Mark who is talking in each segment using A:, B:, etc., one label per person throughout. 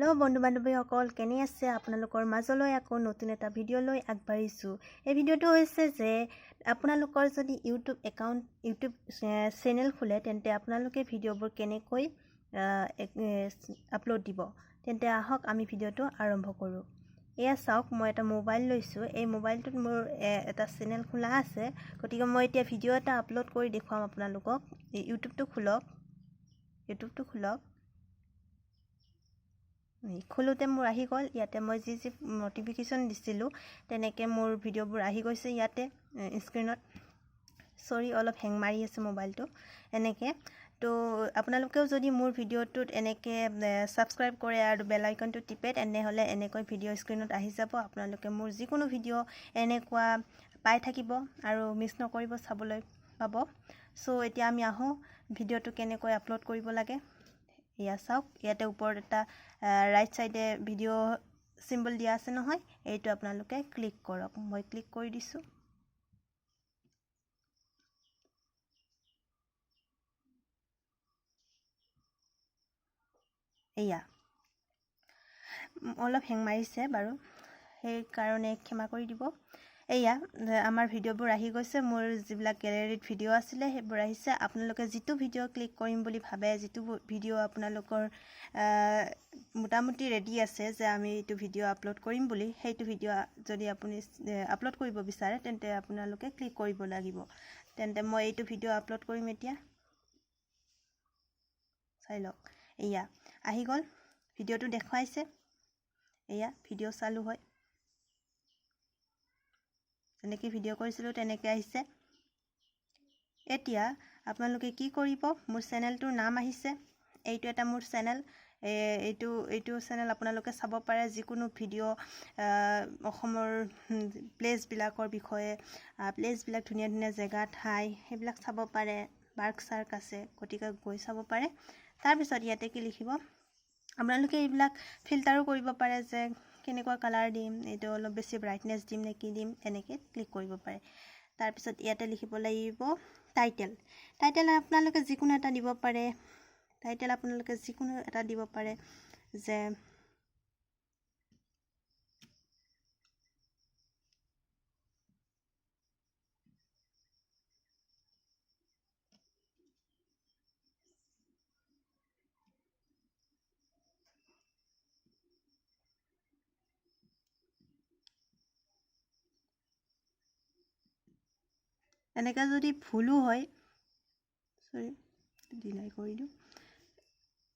A: Hello' বন্ধু বান্ধৱীসকল, কেনে আছে? আপোনালোকৰ মাজলৈ আকৌ নতুন এটা ভিডিঅ' লৈ আগবাঢ়িছোঁ। এই ভিডিঅ'টো হৈছে যে আপোনালোকৰ যদি ইউটিউব একাউণ্ট, ইউটিউব চেনেল খোলে, তেন্তে আপোনালোকে ভিডিঅ'বোৰ কেনেকৈ আপলোড দিব। তেন্তে আহক, আমি ভিডিঅ'টো আৰম্ভ কৰোঁ। এয়া চাওক, মই এটা মোবাইল লৈছোঁ। এই মোবাইলটোত মোৰ এটা চেনেল খোলা আছে। গতিকে মই এতিয়া ভিডিঅ' এটা আপলোড কৰি দেখুৱাম আপোনালোকক। ইউটিউবটো খোলক, ইউটিউবটো খোলক। খোলোঁতে মোৰ আহি গ'ল। ইয়াতে মই যি যি ন'টিফিকেশ্যন দিছিলোঁ, তেনেকৈ মোৰ ভিডিঅ'বোৰ আহি গৈছে ইয়াতে স্ক্ৰীণত। চৰি, অলপ হেং মাৰি আছে মোবাইলটো। এনেকৈ তো আপোনালোকেও যদি মোৰ ভিডিঅ'টোত এনেকৈ ছাবস্ক্ৰাইব কৰে আৰু বেল আইকনটো টিপে, তেনেহ'লে এনেকৈ ভিডিঅ' স্ক্ৰীণত আহি যাব। আপোনালোকে মোৰ যিকোনো ভিডিঅ' এনেকুৱা পাই থাকিব আৰু মিছ নকৰিব, চাবলৈ পাব। চ' এতিয়া আমি আহোঁ ভিডিঅ'টো কেনেকৈ আপলোড কৰিব লাগে। এয়া চাওক, ইয়াতে ওপৰত এটা ৰাইট ছাইডে ভিডিঅ' চিম্বল দিয়া আছে নহয়, এইটো আপোনালোকে ক্লিক কৰক। মই ক্লিক কৰি দিছোঁ। এয়া অলপ হেং মাৰিছে বাৰু, সেইকাৰণে ক্ষমা কৰি দিব। এয়া আমাৰ ভিডিঅ'বোৰ আহি গৈছে। মোৰ যিবিলাক গেলেৰীত ভিডিঅ' আছিলে, সেইবোৰ আহিছে। আপোনালোকে যিটো ভিডিঅ' ক্লিক কৰিম বুলি ভাবে, যিটো ভিডিঅ' আপোনালোকৰ মোটামুটি ৰেডি আছে যে আমি এইটো ভিডিঅ' আপলোড কৰিম বুলি, সেইটো ভিডিঅ' যদি আপুনি আপলোড কৰিব বিচাৰে, তেন্তে আপোনালোকে ক্লিক কৰিব লাগিব। তেন্তে মই এইটো ভিডিঅ' আপলোড কৰিম এতিয়া। চাই লওক, এয়া আহি গ'ল, ভিডিঅ'টো দেখুৱাইছে। এয়া ভিডিঅ' চালোঁ হয়, যেনেকৈ ভিডিঅ' কৰিছিলোঁ তেনেকৈ আহিছে। এতিয়া আপোনালোকে কি কৰিব? মোৰ চেনেলটোৰ নাম আহিছে। এইটো এটা মোৰ চেনেল। এইটো চেনেল আপোনালোকে চাব পাৰে। যিকোনো ভিডিঅ', অসমৰ প্লেচবিলাকৰ বিষয়ে, প্লেচবিলাক, ধুনীয়া ধুনীয়া জেগা, ঠাই, সেইবিলাক চাব পাৰে। পাৰ্ক চাৰ্ক আছে, গতিকে গৈ চাব পাৰে। তাৰপিছত ইয়াতে কি লিখিব আপোনালোকে, এইবিলাক ফিল্টাৰো কৰিব পাৰে যে কেনেকুৱা কালাৰ দিম, এইটো অলপ বেছি ব্ৰাইটনেছ দিম নে কি দিম, এনেকৈ ক্লিক কৰিব পাৰে। তাৰপিছত ইয়াতে লিখিব লাগিব টাইটেল। টাইটেল আপোনালোকে যিকোনো এটা দিব পাৰে। টাইটেল আপোনালোকে যিকোনো এটা দিব পাৰে যে এনেকৈ যদি ভুলো হয়, চৰি, ডিনাই কৰি দিওঁ।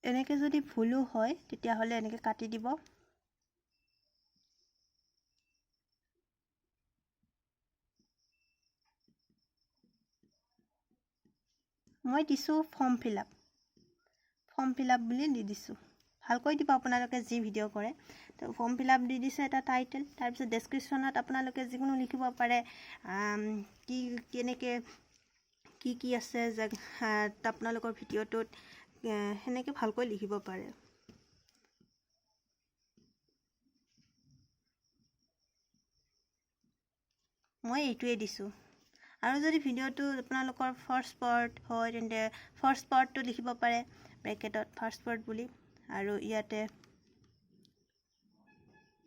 A: এনেকৈ যদি ভুলো হয়, তেতিয়াহ'লে এনেকৈ কাটি দিব। মই দিছোঁ form fill up, form fill up বুলি দি দিছোঁ। ভালকৈ দিব আপোনালোকে যি ভিডিঅ' কৰে। তো ফৰ্ম ফিল আপ দি দিছোঁ এটা টাইটেল। তাৰপিছত ডেছক্ৰিপশ্যনত আপোনালোকে যিকোনো লিখিব পাৰে, কি কেনেকৈ কি কি আছে যে আপোনালোকৰ ভিডিঅ'টোত, সেনেকৈ ভালকৈ লিখিব পাৰে। মই এইটোৱে দিছোঁ। আৰু যদি ভিডিঅ'টো আপোনালোকৰ ফাৰ্ষ্ট পাৰ্ট হয়, তেন্তে ফাৰ্ষ্ট পাৰ্টটো লিখিব পাৰে ব্ৰেকেটত ফাৰ্ষ্ট পাৰ্ট বুলি। আৰু ইয়াতে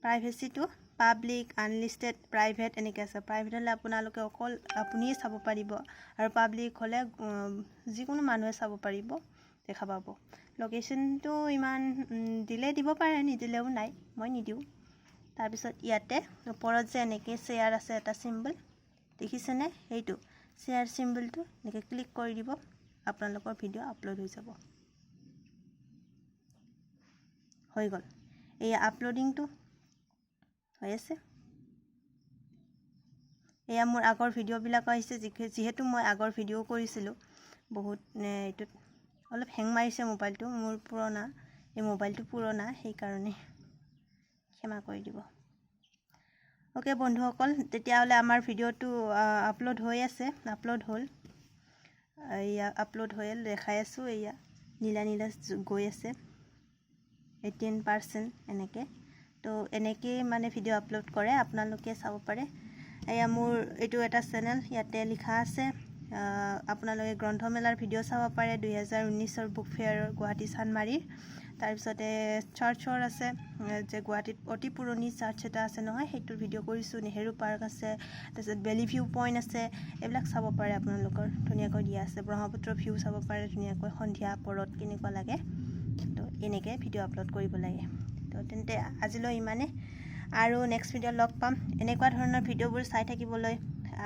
A: প্ৰাইভেচিটো পাব্লিক, আনলিষ্টেড, প্ৰাইভেট এনেকৈ আছে। প্ৰাইভেট হ'লে আপোনালোকে অকল আপুনিয়ে চাব পাৰিব আৰু পাব্লিক হ'লে যিকোনো মানুহে চাব পাৰিব, দেখা পাব। লোকেশ্যনটো ইমান দিলে দিব পাৰে, নিদিলেও নাই, মই নিদিওঁ। তাৰপিছত ইয়াতে ওপৰত যে এনেকৈ শ্বেয়াৰ আছে এটা চিম্বল, দেখিছেনে? সেইটো শ্বেয়াৰ চিম্বলটো এনেকৈ ক্লিক কৰি দিব, আপোনালোকৰ ভিডিঅ' আপলোড হৈ যাব। হৈ গ'ল। এই আপলোডিংটো হৈ আছে। এয়া মোৰ আগৰ ভিডিঅ'বিলাক আহিছে, যিহেতু মই আগৰ ভিডিঅ' কৰিছিলোঁ বহুত। এইটোত অলপ হেং মাৰিছে মোবাইলটো মোৰ পুৰণা, এই মোবাইলটো পুৰণা, সেইকাৰণে ক্ষমা কৰি দিব। অ'কে বন্ধুসকল, তেতিয়াহ'লে আমাৰ ভিডিঅ'টো আপলোড হৈ আছে। আপলোড হ'ল, এয়া আপলোড হৈ দেখাই আছোঁ। এয়া নীলা নীলা গৈ আছে, 18% এনেকৈ। তো এনেকৈয়ে মানে ভিডিঅ' আপলোড কৰে, আপোনালোকে চাব পাৰে। এয়া মোৰ এইটো এটা চেনেল, ইয়াতে লিখা আছে। আপোনালোকে গ্ৰন্থমেলাৰ ভিডিঅ' চাব পাৰে, 2019ৰ বুক ফেয়াৰৰ, গুৱাহাটী চানমাৰীৰ। তাৰপিছতে চাৰ্চৰ আছে যে গুৱাহাটীত অতি পুৰণি চাৰ্চ এটা আছে নহয়, সেইটোৰ ভিডিঅ' কৰিছোঁ। নেহেৰু পাৰ্ক আছে, তাৰপিছত ভেলি ভিউ পইণ্ট আছে, এইবিলাক চাব পাৰে আপোনালোকৰ, ধুনীয়াকৈ দিয়া আছে। ব্ৰহ্মপুত্ৰ ভিউ চাব পাৰে ধুনীয়াকৈ, সন্ধিয়া পৰত কেনেকুৱা লাগে। তো এনেকৈ ভিডিঅ' আপলোড কৰিব লাগে। তো তেন্তে আজিলৈ ইমানেই আৰু নেক্সট ভিডিঅ'ত লগ পাম। এনেকুৱা ধৰণৰ ভিডিঅ'বোৰ চাই থাকিবলৈ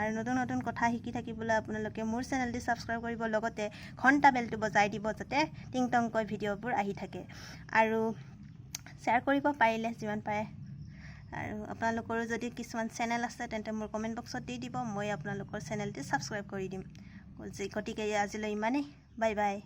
A: আৰু নতুন নতুন কথা শিকি থাকিবলৈ আপোনালোকে মোৰ চেনেলটি ছাবস্ক্ৰাইব কৰিব, লগতে ঘণ্টা বেলটো বজাই দিব, যাতে টিং টংকৈ ভিডিঅ'বোৰ আহি থাকে, আৰু শ্বেয়াৰ কৰিব পাৰিলে যিমান পাৰে। আৰু আপোনালোকৰো যদি কিছুমান চেনেল আছে, তেন্তে মোৰ কমেণ্ট বক্সত দি দিব, মই আপোনালোকৰ চেনেলটি ছাবস্ক্ৰাইব কৰি দিম। গতিকে আজিলৈ ইমানেই, বাই বাই।